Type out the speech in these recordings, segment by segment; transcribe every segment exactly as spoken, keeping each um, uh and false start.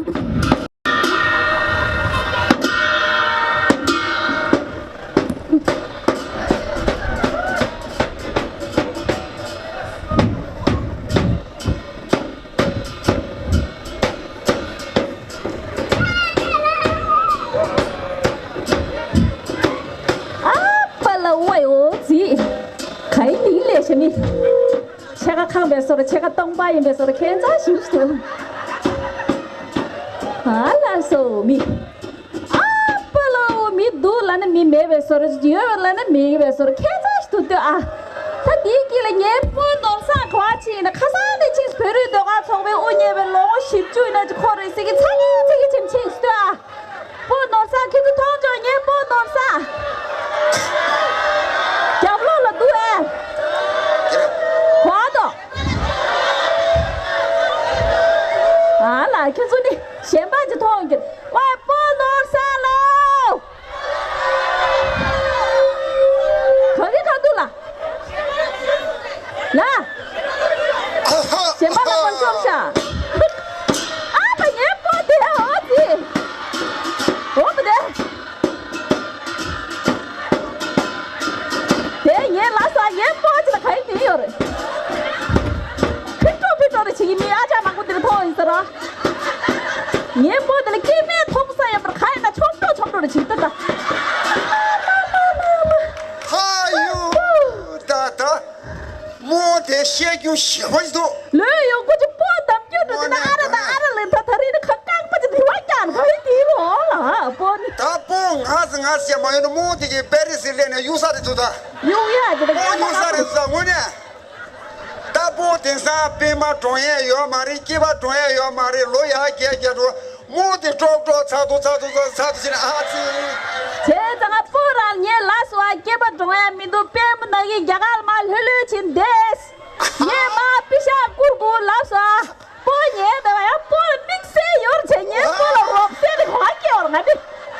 ཨ་པ་ལ་ཝའི་ཨོ་ཙི། ག་ཡི་ནི་ལས་ཤ་ནི། ཕྱེད་ཀ་ཁང་པའི་སོར་ཕྱེད་ཀ་སྟོང་པ་ཡིན་པའི་སོར་ཁྱད་མཚར་ཞིག་འདུག་ཨ་ལ་སོ་མི། ཨ་པ་ལ་ཝའི་མི་འདུག་ལ་ནི་མི་མེད་པའི་སོར་ཡོད་ལ་ནི་མེད་པའི་སོར་ཁྱད་མཚར་ཞིག་འདུག་ལྟོས་ཨ། ད་དེའི་དཀྱིལ་ལ་ངའི་སྤོ་ནོར་བཟང་ག་བ་ཕྱིན་ཡིན་ན་ཁ་སང་ནས་ཕྱིན་བོད་རིགས་ཟློས་གར་ཚོགས་པའི་དབུ་བརྙེས་པའི་ལོ་ངོ་བཞི་བཅུ་ཡིན་ན་ཅིག་ཁོ་རེ་ཟེར་གི་ཚ་གི་ཚ་གི་ཕྱིན་ཕྱིན་ལྟོས་ཨ། སྤོ་ནོར་བཟང་ཁྱེད་ཚོ་མཐོང་ཆོག་ངའི་སྤོ་ནོར་བཟང་། རྒྱབ་ལོགས་ལ་འདུག་ཨེ། གོ་ཨ་དོ། ཨ་ལ་ཁྱེད་ཚོ་ནི་གཞན་པ་ཅིག་མཐོང་གི། ཝའི་སྤོ་ནོར་བཟང་ལོ། ག་གི་ག་འདུག་ལ། ལ། གཞན་པ་ལ་མ་ཤོར་ཤག་ཨ་ཕ་ངའི་སྤོ་དེ་འོ་ཙི། འོ་མ་དེ། དེ་ངའི་ལ་ས་ངའི་སྤོ་ཅི་ལ་ག་ཡི་དེ་ཡོད་རེད། ཕི་ཏོ་ཕི་ཏོ་རེ་བྱེད་ཀྱི་མི་ཨ་ཅག་མང་པོ་དེར་མཐོང་ཡིན་ས་ར། ངའི་སྤོ་དེ་ལ་སྐྱེ་དམན་མཐོང་ས་ཡོད་པར་ག་ཡིན་ན་ཆོམ་ཏོ་ཆོམ་ཏོ་རེ་བྱེད་ད་ད། ཧ་ཡོ་ད་ད། རྨོ་དེ་བཤད་རྒྱུ་ཞེ་པོ་ཞིག་འདུག་ལོས་ཡོང་སྒོ་ཅིག་སྤོ་འདམ་རྒྱུ་འདུག་དེ་ན་ཨ་ར་དང་ཨ་ར་ལེན་ད་ད་རེས་ནི་ཁ་བཀག་པ་ཅིག་དེ་བ་ཀྱང་བ་ཡི་དེའི་ལོ་ལ་སྤོ་ནི། ད་སྤོ་ང་ཟེར་ང་ཟེར་མ་ཡོང་ན་རྨོ་དེ་གི་པེ་རི་སི་སླེབས་ནས་གཡུག་ས་རེད་འདུག་ད། གཡུག་ཡ་ཅིག་ད་སྤོ་གཡུག་ས་རེད་འདུག་ད་དངོས་གནས། ད་སྤོ་དེང་སང་པད་མ་གྲོངས་ཡས་ཡོད་མ་རེད། སྐྱེས་པ་གྲོངས་ཡས་ཡོད་མ་རེད། ལོ་ཡར་རྒྱས་རྒྱས་འགྲོ། རྨོ་དེ་ཀྲོག་ཀྲོག་ཚ་ཏོ་ཚ་ཏོ་ཚ་ཏོ་ཚ་ཏོ་བྱས་ནས་ཨ་ཙི། བྱས་ཙང་ང་སྤོ་རང་ངའི་ལ་སོ་ཨ་སྐྱེས་པ་གྲོངས་ཡ་མི་འདུག་པད་མ་ནག་གི་རྒྱ་གར་མ་ལྷོད་ལྷོད་ཕྱིན་བསྡད། ངས་མ་པི་ཤ་བསྐུར་དགོས་ལབ་སོ་ཨ། སྤོ་ཉལ་བསྡད་པ་ཡང་སྤོ་ལ་དམིགས་བསལ་ཡོད་རེད་བྱས་ངའི་སྤོ་ལ་རོགས་བསལ་ནས་ག་བ་སྐྱེ་བར་ང་འདི་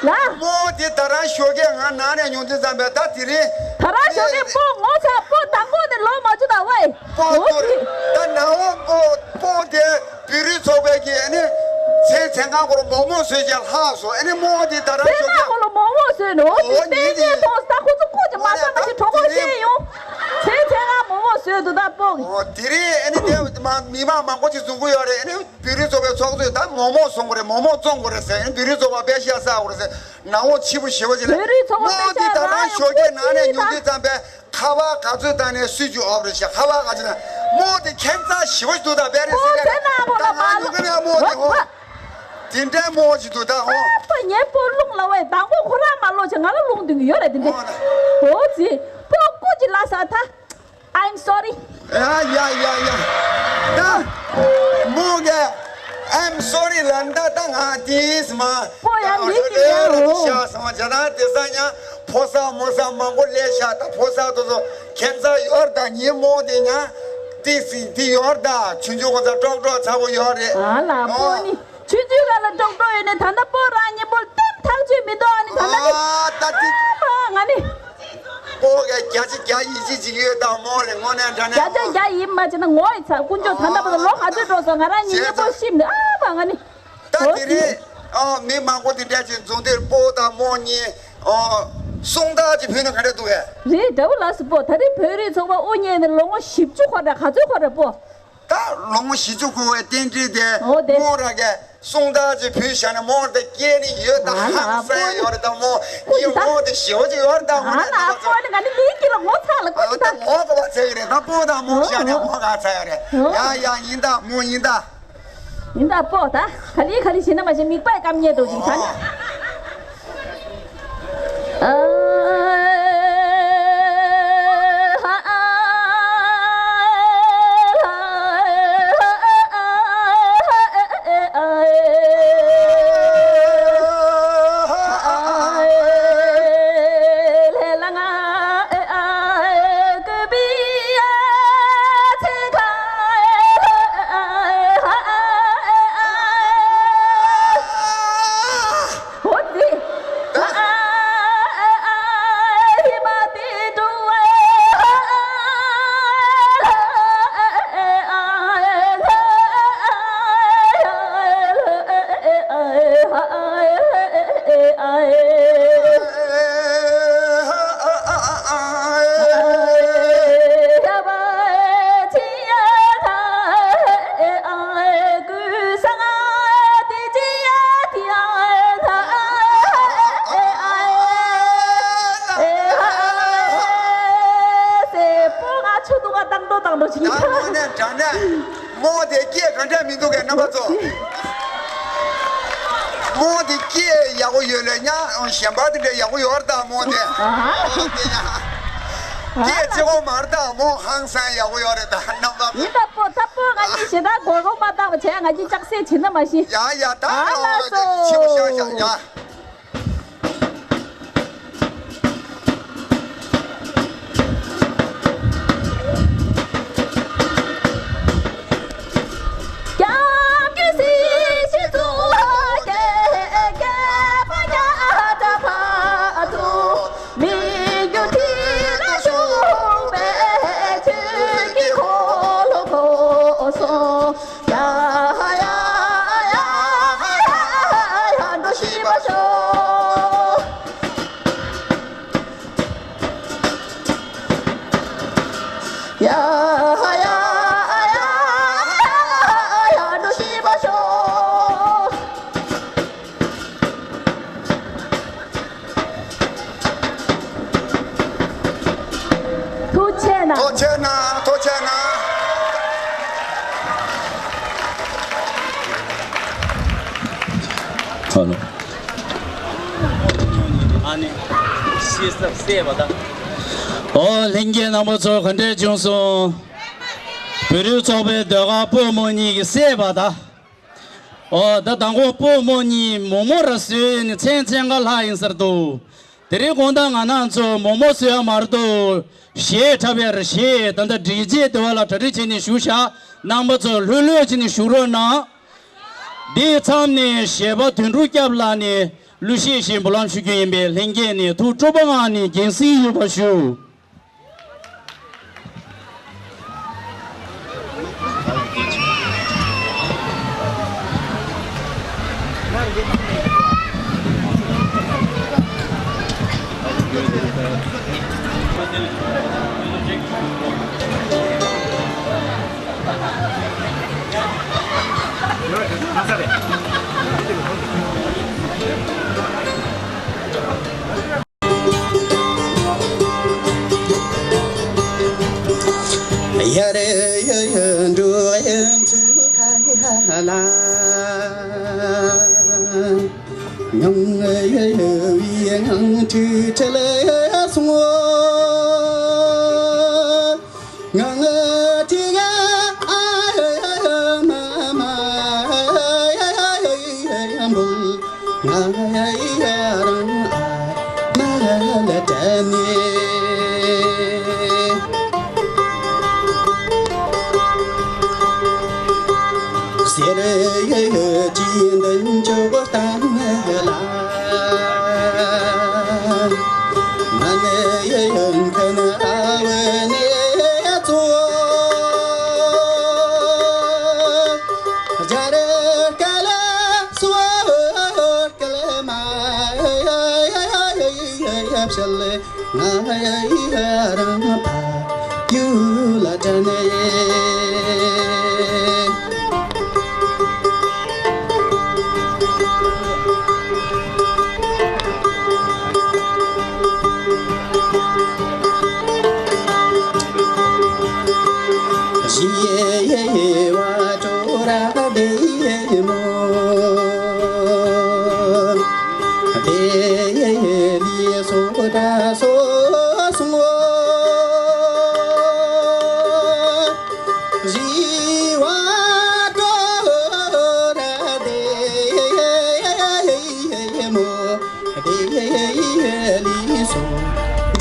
ལ། རྨོ་དེ་ད་རང་ཞོགས་ཀས་ང་ནང་ནས་ཉུང་དུས་ཙམ་པས་ད་དེ་རིང་། ད་རང་ཞོགས་ཀས་སྤོ་ངོ་ཚ་སྤོ་དང་པོ་དེ་ལོ་མ་བཅུ་དང་ཝའི། སྤོ་ཨོ་ཏུར་ཙི། ད་ནང་འོ་སྤོ་སྤོ་དེ། བོད་རིགས་ཚོགས་པའི་གི་ཨ་ནི་ཚེ་ཚེ་གང་སྐོར་མོག་མོག་བཟོས་ཀྱང་ལྷག་སོ། ཨ་ནི་རྨོ་དེ་ད་རང་ཚེ་ཞོགས་གང་ཀྱང་སྐོར་ལ་མོག་མོག་བཟོས་ནོ། ཨོ་ཙི་ཨོ་ཉིན་དེ་ཡིན། མཐོང་ད་ཁོ་ཚོ་སྐུ་ཅི་མ་ས་མ་ཞིག་གྲོགས་པོ་བཤད་ཡོང་། ཚེ་ཚེ་གང་མོག་མོག་བཟོས་འདུག་ད་སྤོ་གི། ཨོ་དེ་རིང་ཨ་ནི་དེ་མ་མི་མང་མང་པོ་ཅིག་འཛོམས་ཀྱི་ཡོད་རེད། ཨ་ནི་བོད་རིགས་ཚོགས་པའི་ཚོགས་གཙོས་ད་མོག་མོག་བཟོ་དགོས་རེད། མོག་མོག་བཙོང་དགོས་རེད་ཟེར། ཨ་ནི་བོད་རིགས་ཚོགས་པ་དཔེ་ཤ་ཟ་དགོས་རེད་ཟེར། ནང་འོ་ཕྱི་པོ་ཞེ་པོ་ཅིག་ལ་བོད་རིགས་ཚོགས་པ་དཔེ་ཤ་ཟ་ཡོང་། ཁ་བ་ག་ཚོད་བཏང་ནས་སུས་ཀྱི་འོབ་རེད་ཤག་ཁ་བ་ག་ཚོད་བཏང་མོ་དེ་ཁྱད་མཚར་ཞེ་པོ་ཞིག་འདུག་ད་བེ་རེ་སི་ལེ་ད་ང་ལུག་གི་ནས་མོ་དེ་ཧོ། དེ་འདྲའི་མོ་ཞིག་འདུག་ད་ཧོ། པ་ངའི་སྤོ་རླུང་ལ་བས་དང་པོ་ཁོ་རང་མ་ལོག་ཆེ་ང་ལ་རླུང་འདུག་གི་ཡོད་རེད་དེ་འདྲ། ཧོ་ཙི་སྤོ་སྐུ་ཅི་ལ་ས་ད། I'm sorry. ཡ་ཡ་ཡ་ཡ། ད་མོ་ག་I'm sorry ལ་ད་ད་ང་དེས་མ། པོ་ཡ་མི་དེ་ཡ་ཧོ། ཤ་སོང་ཇ་ད་དེ་ས་ཉ་ཕོ་ས་མོ་ས་མང་པོ་ལས་ཤ་ད་ཕོ་ས་དོ་ཚོ་ཁྱད་མཚར་ཡོར་ད་ཉི་མོ་དེ་ཉ་དེ་སི་དེ་ཡོར་ད་ཆུང་ཆུང་གོ་ཚ་ཀྲོག་ཀྲོག་ཚ་པོ་ཡོར་རེད། ཨ་ལ་པོ་ནི། ཆུང་ཆུང་ག་ལ་ཀྲོག་ཀྲོག་ཡོད་ནས་ད་ལྟ་པོ་རང་ཉིན་པོ་ལྟེམ་ཐག་ཆོད་མི་འདུག་ཨ་ནི་ད་ལྟ་ནི། ཨ་ད་ཅི། ཨ་ང་ནི། པོ་ག་བརྒྱ་ཆ་བརྒྱ་ཡིད་ཆེས་བྱེད་ཀྱི་ཡོད་དམ་མོ་ལེ་དངོས་གནས་དྲང་གནས་བརྒྱ་ཆ་མོ། བརྒྱ་ཡིད་མ་བྱེད་ན་ངོ་ཡི་ཚ་དཀོན་མཆོག་ད་ལྟ་བར་དུ་ལོ་ག་ཚོད་འགྲོ་སོང་ང་རང་ཉིན་ཉིན་པོ་ཤིམ་ནི་ཨ་མ་ང་ནི། ད་དེ་རིང་ཨ་མི་མང་པོ་དེ་འདྲ་ཅིག་འཛོམས་དུས་པོ་དང་མོ་གཉིས་ཨ་གསུང་ཐག་ཅིག་ཕུལ་ན་ག་འདྲ་འདུག་གས། རེད་འདྲ་བོ་ལགས་སུ་པོ་ད་རེས་བོད་རིགས་ཚོགས་པ་དབུ་བརྙེས་ནས་ལོ་ངོ་བཞི་བཅུ་འཁོར་རེད་ག་ཚོད་འཁོར་རེད་པོ། ད་ལོ་ངོ་བཞི་བཅུ་འཁོར་བའི་རྟེན་འབྲེལ་དེ་ཨོ་དེ། མོ་ར་གས་གསུང་ཐག་ཅིག་ཕུལ་བཞག་ནས་མོ་དེ་སྐྱེས་ནི་ཡོད་ད་ཨ་ལ་ཧང་སང་ཡོད་རེད་ད་མོ་ཡིན་མོ་དེ་ཞེ་པོ་ཅིག་ཡོད་རེད་ད་ཨ་ལ་ཨ་ཕོ་ནི་ང་ནི་ལིང་གི་ལ་ངོ་ཚ་ལ་ཀུ་ཅི་ད་ད་ངོ་ག་བ་ཚེ་གི་རེད་ད་པོ་ད་མོ་བཞག་ནས་ངོ་ག་ཚ་ཡོད་རེད། ཡ་ཡ་ཡིན་ད་མོ་ཡིན་ད། ཡིན་ད་པོ་ད་ག་ལི་ག་ལི་བྱེད་ན་མ་བྱེད་མིག་པའི་སྐམ་ཉེ་འགྲོ་ཅིག་ད་ནི། འགྲོ་ཆུང་ད་ཆུང་མོ་ནས་དྲང་ནས་མོ་དེ་སྐད་ག་འདྲ་མི་འདུག་གས་རྣམ་པ་ཚོ། མོ་དེ་སྐད་ཡག་པོ་ཡོད་ལས་ཉག་གཞན་པ་དེ་འདྲ་ཡག་པོ་ཡོད་རེད་ད་མོ་དེ། ཨ་ཧ། མོ་དེ་ཡ། སྐད་གཅིག་པོ་མ་རེད་ད་མོ་ཧང་སང་ཡག་པོ་ཡོད་རེད་ད་རྣམ་པ། ཡིན་ད་པོ་ད་པོ་ང་གཉིས་ཞེ་དྲག་མགོ་སྐོར་མ་བཏང་བ་བྱས་ང་གཉིས་ལྕགས་སྲེག་བྱེད་ན་མ་ཤི། ཡ་ཡ་ད་ཨ་ལ་ཡ་སོ། ཆེ་བོ་ཤག་ཤག་ཡ། ཐུགས་ཆེ་གནང་། ཐུགས་ཆེ་གནང་། ཐུགས་ཆེ་གནང་། ཨ་ནི། ཤེས་ས་སད་པ་དང་། ཨོ་ལྷན་རྒྱས་རྣམ་པ་ཚོ་ག་འདྲས་བྱུང་སོང་། བོད་རིགས་ཚོགས་པའི་ཟློས་གར་སྤོ་རྨོ་གཉིས་ཀྱི་སད་པ་དང་། ཨོ་ད་དང་པོ་སྤོ་རྨོ་གཉིས་མོག་མོག་ར་བཟོས་ནས་མཚན་མཚན་ག་ལྷག་ཡིན་ཟེར་འདུག་དེ་རིང་དགོང་དག་ང་རང་ཚོ་མོག་མོག་བཟོས་ཡ་མ་རེད་དོ། གཞས་འཁྲབ་ཡ་རེད། གཞས་ད་ལྟ་སྒྲིག་ཆས་དེ་བ་ལ་གྲ་སྒྲིག་བྱས་ནས་བཞུགས་ཤག་རྣམ་པ་ཚོ་ལྷོད་ལྷོད་བྱས་ནས་བཞུགས་རོགས་གནང་། འདིའི་མཚམས་ནས་གཞས་པ་དོན་གྲུབ་སྐྱབས་ལགས་ནས་གླུ་གཞས་ཤིག་འབུལ་ལམ་ཞུ་རྒྱུ་ཡིན་པས་ལྷན་རྒྱས་ནས་ཐུགས་སྤྲོ་པོ་ངང་ནས་དགྱེས་གཟིགས་ཡོད་པ་ཞུ། ཡར་འགྲོ་ཡན་ཚུ་ཁ་ལ། ངང་བའི་ངང་ཁྲི་ཁྲི་ལ་སོང་། ངང་ཁྲི་ག་ཨ་མ་མ་འབུལ། ང་ཡ་རང་ཨ་མ་ལ་དྲན་ནས། གསེར་གྱི་མདུན་ཅོག་བཏང་ལ། མ་ཎི་ཡི་མཁན་ཨ་བ་ནས་གཙོ། རྒྱ་རི་ཀ་ལ་སོ་སྐལ་མ་ཕྱལ། ང་ཡ་རང་ཕ་ཡུལ་ལ་དྲན་ནས། ཞི་ཡེ་ཡེ་བ་ཏོ་ར་དེ་ཡེ་མོ། དེ་ཡེ་ལི་སོ་ད་སོ་སོ། ཞི་བ་ཏོ་ར་དེ་ཡེ་མོ། དེ་ཡེ་ལི་སོ་ད་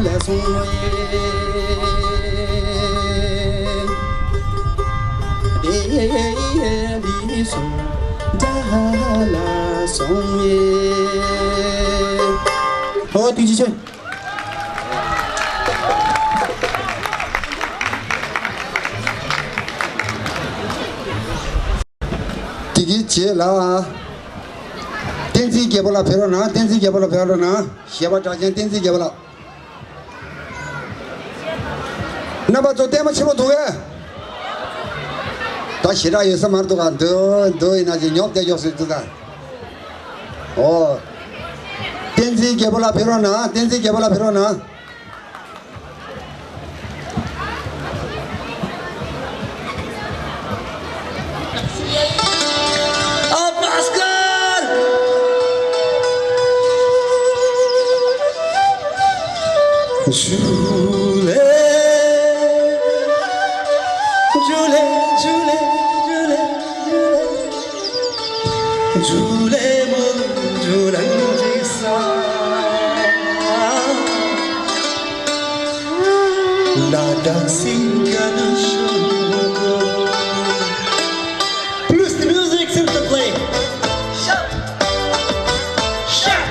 ལ་སོང་ཡེ། དེ་ཡེ་ལི་སོ་ད་ལ་སོང་ཡེ། ཨོ་ཐུགས་རྗེ་ཆེ། དེ་གི་རྗེས་ལ། བསྟན་འཛིན་རྒྱལ་པོ་ལ་ཕེབས་རོགས་གནང་། བསྟན་འཛིན་རྒྱལ་པོ་ལ་ཕེབས་རོགས་གནང་། གཞས་པ་གྲགས་ཅན་བསྟན་འཛིན་རྒྱལ་པོ་ལགས། རྣམ་པ་ཚོ་ལྟད་མོ་ཆེན་པོ་འདུག་གས། ད་ཞེ་དྲག་ཡོད་ས་མ་རེད་འདུག་ག་འདུག་འདུག་ཡིན་ན་ཅིག་ཉོབ་བསྡད་མགྱོགས་སུ་འདུག་ད། ཨོ། བསྟན་འཛིན་རྒྱལ་པོ་ལ་ཕེབས་རོགས་གནང་། བསྟན་འཛིན་རྒྱལ་པོ་ལ་ཕེབས་རོགས་གནང་། Jule, jule, jule, jule, jule, jule mo, julang jisa. Ladakh singana shungo. Plus the music, s'il te plaît. Shut. Shut.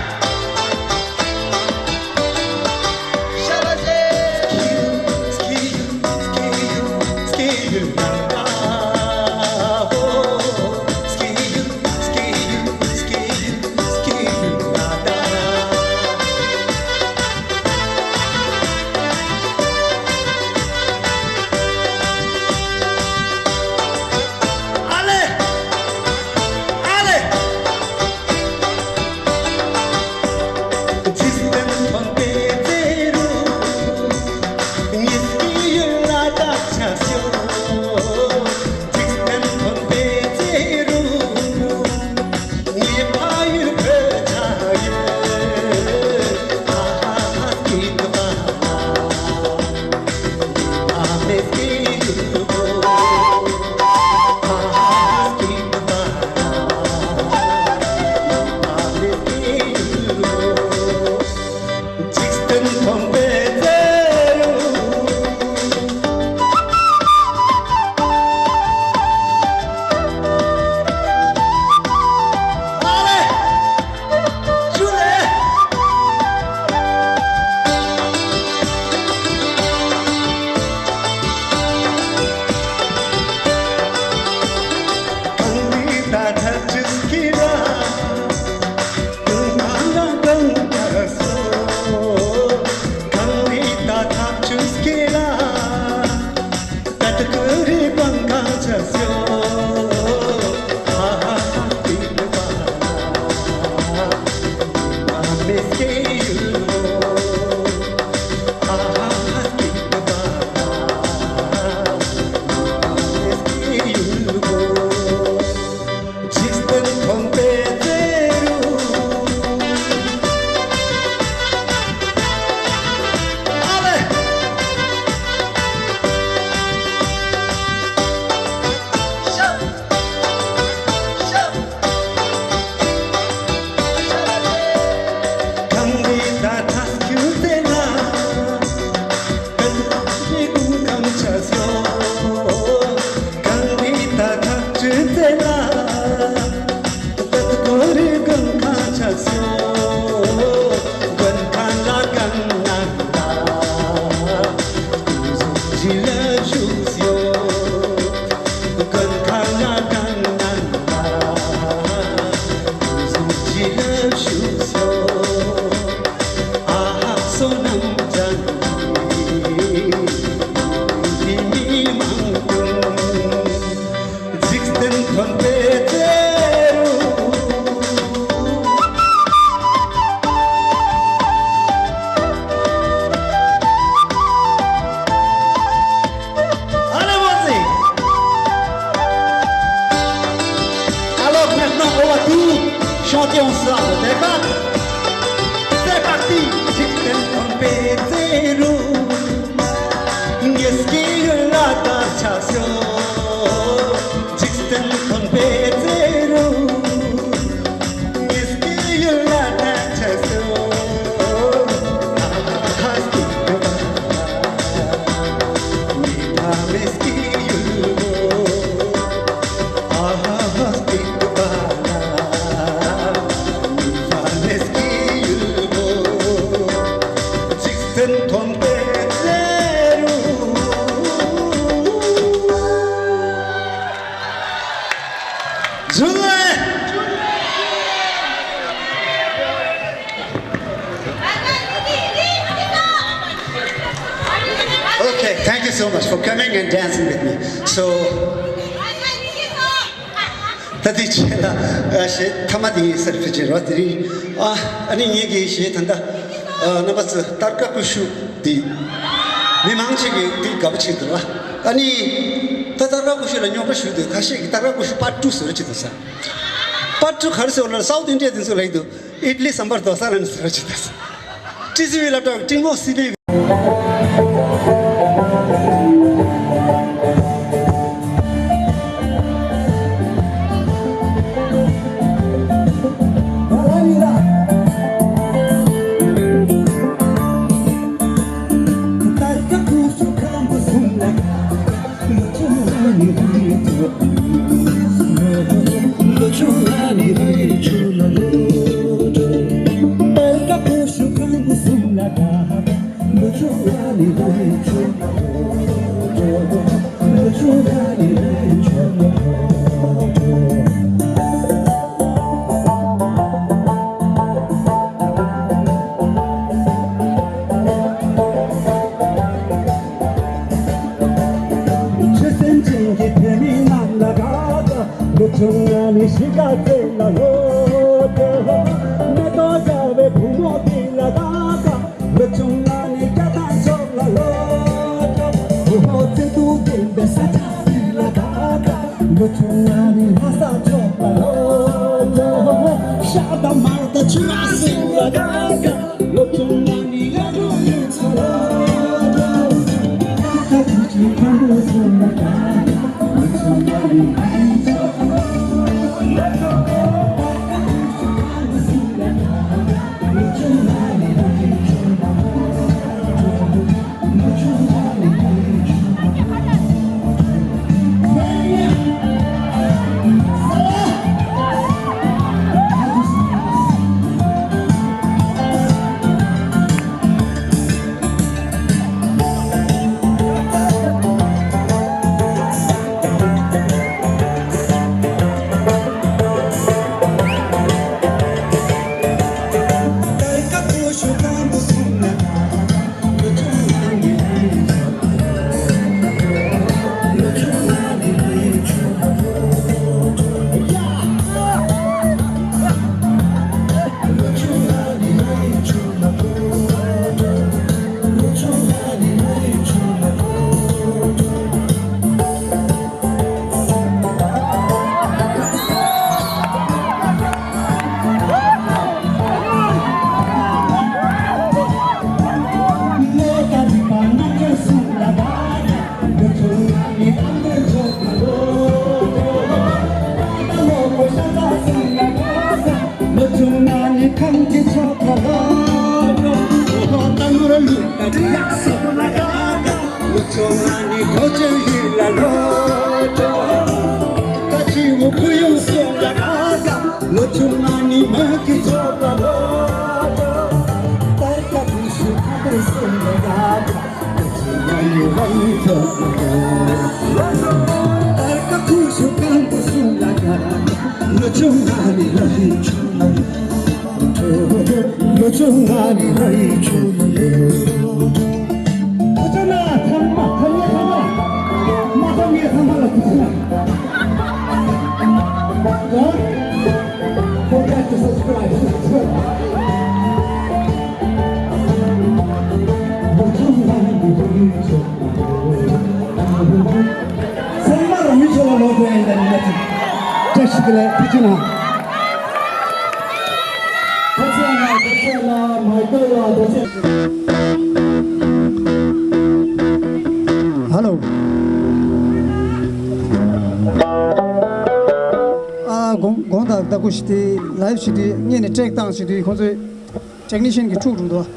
འཇིག་རྟེན་ཐོན་པའི་རྩེ་རུ། Allez, vas-y. Alors maintenant, on va tous chanter ensemble. D'accord ? C'est parti. འཇིག་རྟེན་ཐོན་པའི་རྩེ་རུ། ངེད་ཀྱི་ཡུལ་ལ་དར་ཆ་ཤོག་འཇིག་རྟེན་ཐོན་པའི་རྩེ་རུ། ངེད་ཀྱི་ཡུལ་ལ་དར་ཆ་ཤོག་འཇིག་རྟེན་ཐོན་པའི་རྩེ་རུ། ཇུ་ལེ། Okay, thank you so much for coming and dancing with me. So, ད་དེ་རྗེས་ལ་ཨ་གཞས་ཐ་མ་དེ་ཡིན་ཟེར་ཕུལ་གྱི་རོ། དེ་རིང་ཨ་ཨ་ནི་ངེད་ཀྱི་གཞས་ད་ལྟ་ཨ་རྣམ་པ་ཚོ་སྟར་ཀ་ཀུ་ཤུ་དེ་མི་མང་ཆེ་གི་དེ་དགའ་པོ་བྱེད་འདུག་ཨ། ཨ་ནི་ད་སྟར་ཀ་ཀུ་ཤུ་ལ་རྙོག་དྲ་ཞུགས་འདུག་ཁ་ཤས་ཀྱིས་སྟར་ཀ་ཀུ་ཤུ་པར་ཊུ་བཟོ་རོགས་བྱེད་དང་ཟེར། པར་ཊུ་ག་རེ་བཟོ་ལ་སའུ་ཐི་ཨིན་ཌི་ཡ་དེ་ཚོ་ལ་ཡིན་འདུག་ཨིཌ་ལི་སམ་བར་དོ་ས་ལ་ནི་བཟོ་རོགས་བྱེད་དང་ཟེར། ཊི་སི་ཝི་ལ་སྤྲོད་ཀྲིན་མོ་སི་ལི། ཆོས་སེམས་ཅན་གྱི་བོད་མི་རྣམས་ལ་དགའ་དགའ། ལོ་ཆུང་ང་ནི་གཞིས་ཀ་རྩེ་ལ་ལོ་ལོ། མེ་ཏོག་བཀྲ་བའི་བུ་མོ་དེ་ལ་དགའ་དགའ། ལོ་ཆུང་ང་ནི་རྒྱ་ཐང་ཕྱོགས་ལ་ལོ་ལོ། ཧོ་ཧོ་བརྩེ་དུང་ལྡན་པའི་ས་ཆ་འདི་ལ་དགའ་དགའ། ལོ་ཆུང་ང་ནི་ལྷ་ས་ཕྱོགས་ལ་ལོ་ལོ། ཤ་དང་མར་དང་ཆུ་ར་སེང་ལ་དགའ་དགའ། ལོ་ཆུང་ང་ནི་ཡ་ལོ་ཡོད་ཚོ་ལོ་ལོ། ད་ད་དུ་ཅི་ཁང་པོ་སོང་ལ་དགའ་དགའ། ལོ་ཆུང་ང་ནི་ཡ་ལོ་ཡོད་ཚོ་ལོ་ལོ། ལོ་ཆུང་ང་ནི་ཁམས་ཀྱི་ཕྱོགས་ལ་ལོ། ལོ་ལྟ་ནོར་ལུག་ལ་ཡག་སོགས་ལ་དགའ་དགའ། ལོ་ཆུང་ང་ནི་གོ་ཆེན་ཡུལ་ལ་ལོ། ཀ་ཆི་འུ་ཁུ་ཡུང་སོགས་ལ་དགའ་དགའ། ལོ་ཆུང་ང་ནི་མོན་གྱི་ཕྱོགས་ལ་ལོ། པར་ཀ་བུ་ཤུ་ཁ་པར་སོགས་ལ་དགའ་དགའ། Forget to subscribe. ཚང་མ་རང་ཉིད་ཆོ་ལ་ལོ་དགོས་ཡིན་ད་ནི་ང་ཚོ་བཀྲ་ཤིས་བདེ་ལེགས། ཐུགས་རྗེ་གནང་། ཐུགས་རྗེ་གནང་། ཐུགས་རྗེ་གནང་། མ་གཏོགས་ལ་ཐུགས་རྗེ། ཧ་ལོ། ཨ་དགོང་དགོང་དག་ཟླ་དགུ་ཞིག་དེ་ལའིབ་ཞིག་དེ་ངས་ནས་ཀྲེག་བཏང་ཞིག་དེ་ཁོང་ཚོས་ཊེག་ནི་ཤན་གྱི་ཕྲུག་འགྲོ་འདུག་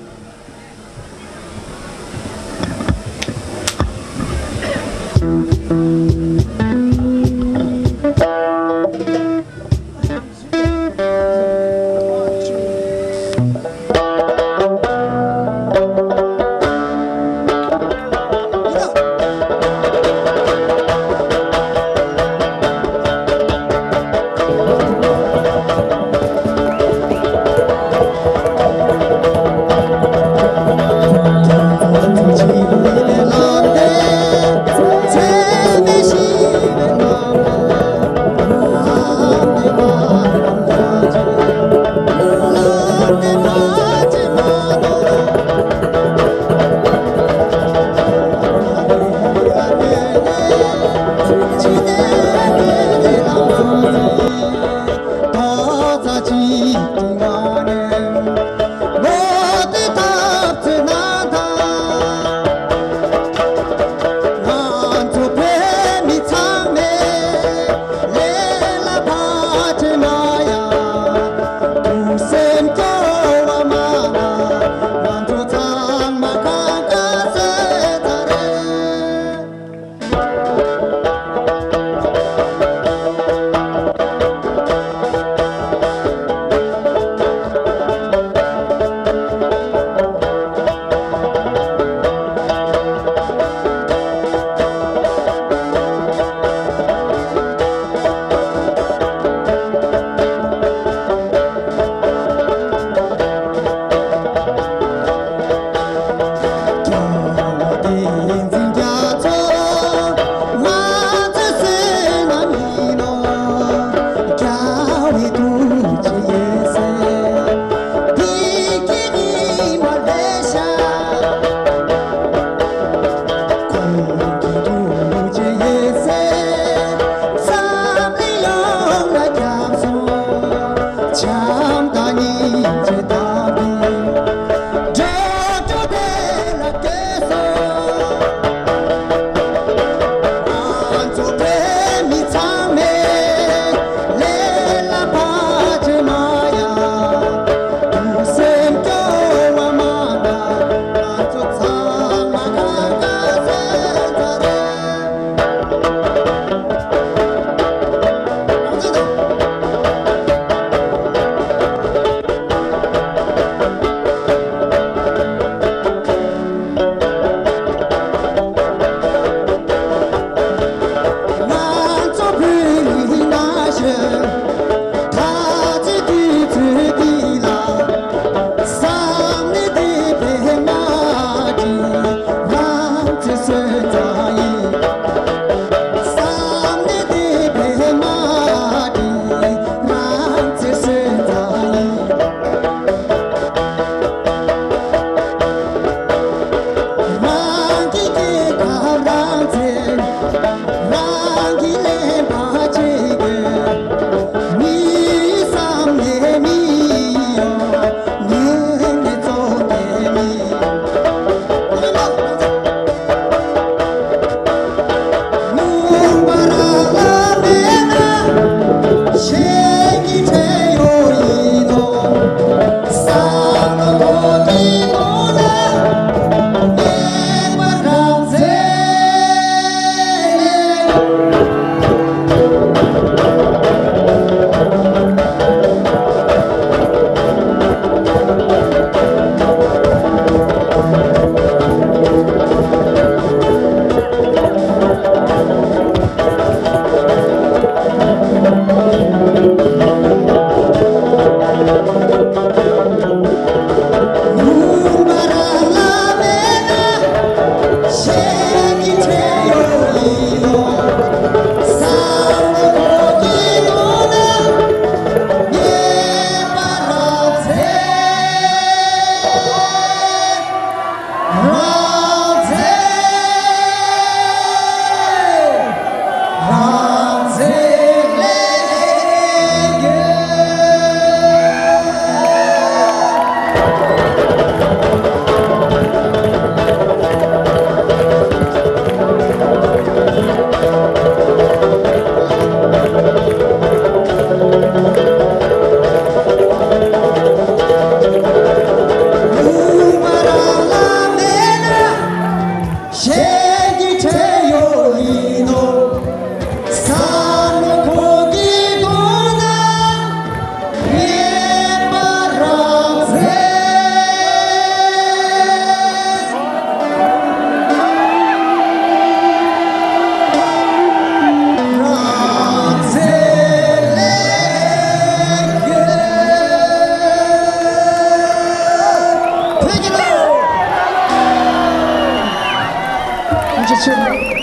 ཅི་ཆེ།